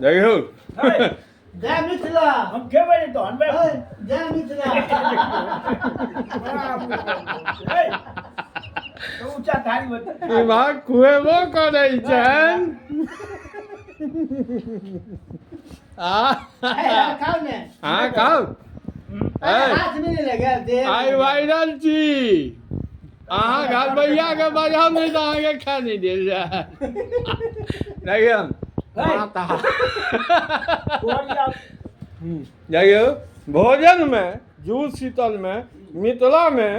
देखियौ। जय मिथिला। हम खेबै नहि तहन बे। जय मिथिला। ऊँचा थारी में इम्हर खुएबो करै छनि आ खाउ ने। अहाँ खाउ। हाथ में नहि लगे दे। आइ वायरल छी अहाँ। घरबैया के बजाउ, नहि तऽ अहाँके खा नहि देल जाय। देखियौ माता, देखियौ भोजनमे जुड़ शीतलमे मिथिलामे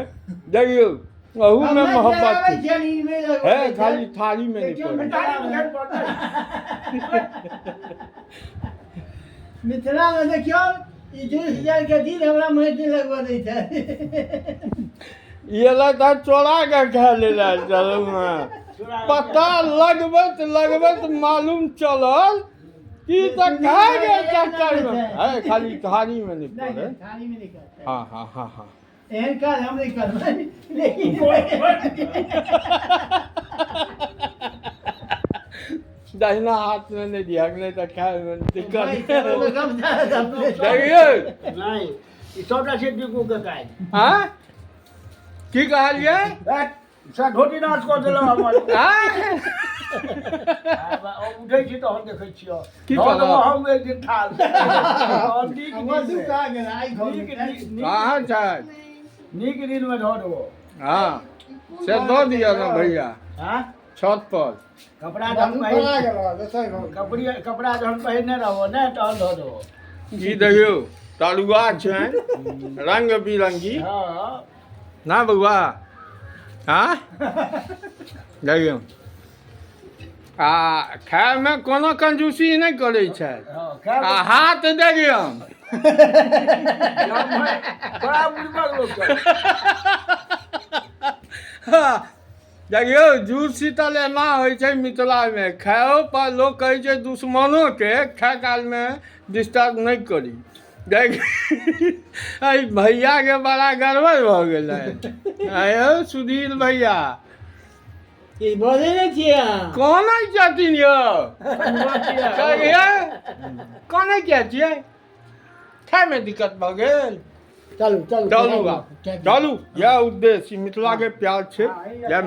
देखियौ अहूमे मोहब्बत छै। हे, खाली थारीमे नहि पड़ै। मिथिलामे देखियौ, ई जुड़ शीतल के दिन हमरा माटि नहि लगबऽ दै छै। ई एलै तऽ चोरा के खा लेला। चलू, पता लगबैत लगबैत मालूम चलल कि तऽ खाय के चक्करमे है, खाली थारीमे नहि पड़ै। थारीमे नहि करतै। हाँ हाँ हाँ हाँ एहन काज हम नहि करबै, लेकिन दहिना हाथमे नहि दिहक, नहि तऽ खायमे दिक्कत। देखियौ। नहि, ई सबटा छै बिकू के काज। आँय, की कहलियै? से धोती नाश कऽ देलहुँ हमर। आँय? उठै छी तहन देखै छियै। की धऽ करब? देबौ हम एक दिन थाल तहन नीक हमर दिनमे। दुख आ गेल आइ घर। नीक नीक कहाँ छै? नीक दिनमे धऽ देबो। हँ, से दऽ दिअ ने भैया। हँ। छत पर। कपड़ा जहन पहिर कपड़ी कपड़ा जहन पहिरने रहबो ने, तहन धऽ देबो। ई देखियौ, तरुआ छै रंग बिरंगी। ना बौआ? हाँ, देखियौ, आ खायमे कोनो कंजूसी नहि करै छै। खाय। आ हाथ देखियौ। बड़ा बुड़बक लोक छै। देखियौ, जुड़ शीतल एना होइ छै मिथिलामे। खायो पर लोक कहै छै दुश्मनोके खाय कालमे डिस्टर्ब नहि करी। देख, एहि भैयाके बड़ा गड़बड़ भऽ गेलै। आयौ सुधीर भैया। ई बजै नहि छियै अहाँ। कनै छथिन यौ। कहियै, कनै किया छियै? खायमे दिक्कत भऽ गेल? चलू, चलू। चलू आब, चलू। इएह उद्देश्य मिथिलाके प्यार छै। जय मिथिला।